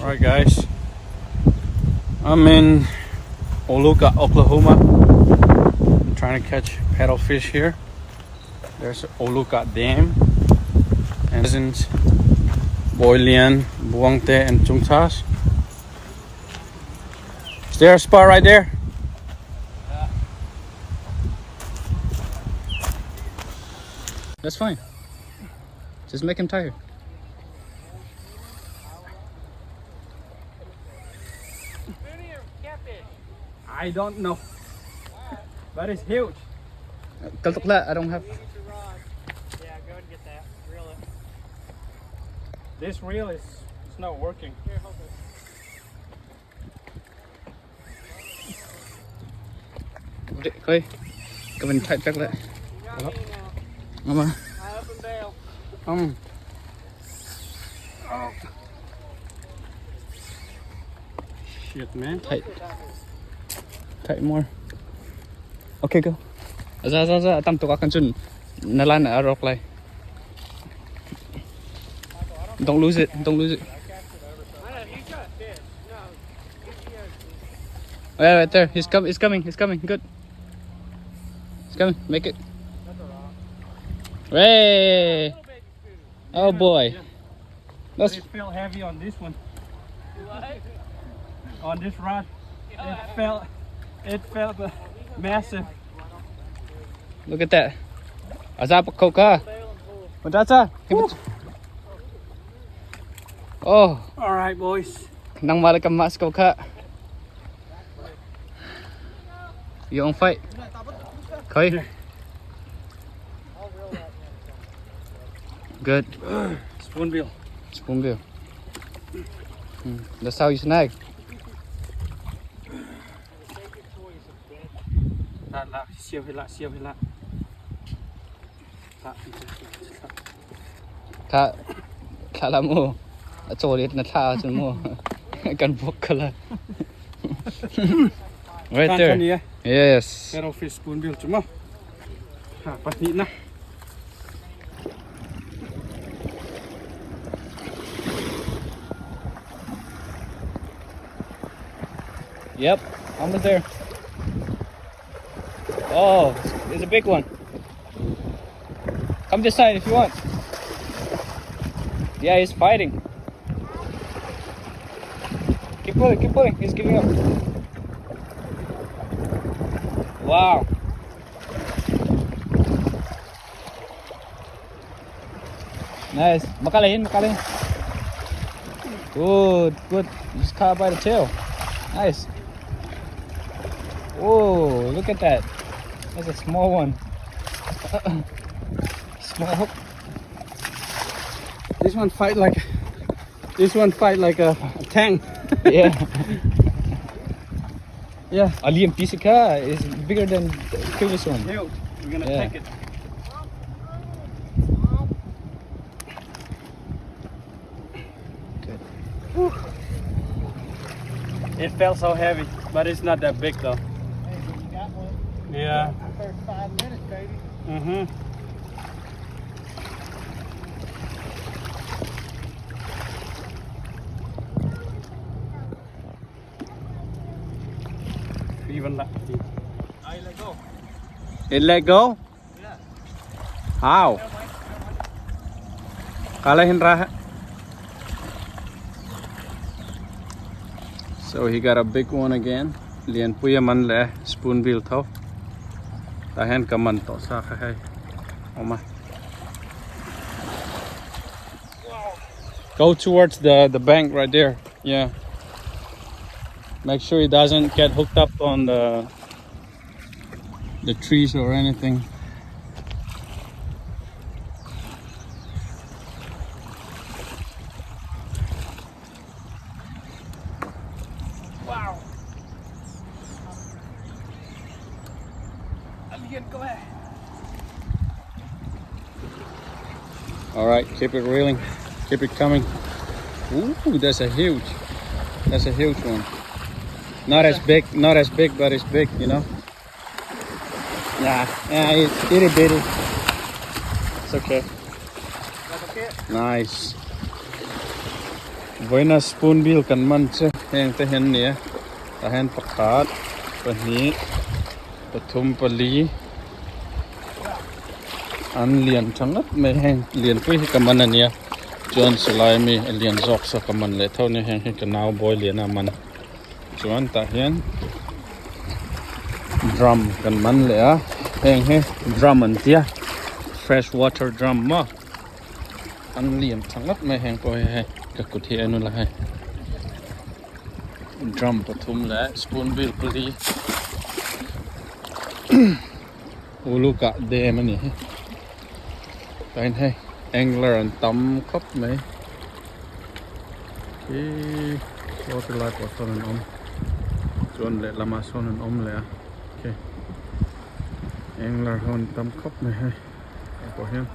Alright guys, I'm in Oluka, Oklahoma. I'm trying to catch paddlefish here. There's Oluka Dam. And isn't Boylian, Buangte, and Chungtas. Is there a spot right there? That's fine. Just make him tired. I don't know. But it's huge. Kaltukla, I don't have. Yeah, go ahead and get that. Reel it. This reel is it's not working. Here, hold this. Clay, come and tight back that. You got me now. Mama. I open bail. Oh. Shit, man. Tight. Tight more. Okay, go. Aza, aza, aza. Tam tukak kan chun. Nalan na rock lai. Don't lose it. Don't lose it. I know, he's got a fish. No, he has. Oh, yeah, right there. He's coming. He's coming. He's coming. Good. He's coming. Make it. That's a rock. Hey! Little baby spoon. Oh boy. That's It felt heavy on this one. What? On this rod. It felt massive. look at that. Aza pa koka. Bail and pull. Matata. Oh, All right, boys. nang malik ang mas koka. You on fight? Okay. Good. Spoonbill. Spoonbill. That's how you snag. La la siêu hi la siêu hi la. La Tha tha la mo. A cholit na tha chun mo. Kan buk kala. Right there. Yes. Paddlefish spoonbill chuma. Ha, pahnih na. Yep, almost there. Oh, it's a big one. Come this side if you want. Yeah, he's fighting. Keep pulling, keep pulling. He's giving up. Wow. Nice. Makalahin, makalahin. Good, good. Just caught by the tail. Nice. Oh, look at that. That's a small one. Small hook. This one fight like a tank. Yeah. Yeah. Alien Pisika is bigger than the previous one. Huge. We're gonna Yeah. take it. Good. It felt so heavy, but it's not that big though. Hey, but you got one. Yeah. First 5 minutes, baby. Mm-hmm. Even that. I let go. It let go? Yeah. How? Kalahin raha. So he got a big one again. Lian puya man le spoonbill tho. Tahen ka man to sa kha hai. Oma. Go towards the bank right there. Yeah. Make sure he doesn't get hooked up on the trees or anything. Wow. Go ahead. All right, keep it reeling, keep it coming. Ooh, that's a huge one. Not as big, but it's big, you know. Yeah, it's itty bitty. It's okay. That's okay. Nice. Vawiina spoonbill kan man chu heng te hian nia tah hian pakhat pahnih pathum pali an lian tha ngawt mai heng lianpui hi ka man a nia chuan silai mi a lian zawk saw ka man leh tho a nia heng hi ka nau bawi lian a man chuan tah hian drum kan man leh a heng hi drum an tia fresh water drum maw. An lian tha ngawt mai heng pawh hi hei ka kut hi en ula hei drum pathum leh spoon bill pali uluk ah dam a ni hi tain hei angler an tam khawp mai khi saw ti lai pawh sawn an awm chuan lehlamah sawn an awm leh a khi angler ho an tam khawp mai hei. Hei pawh hian.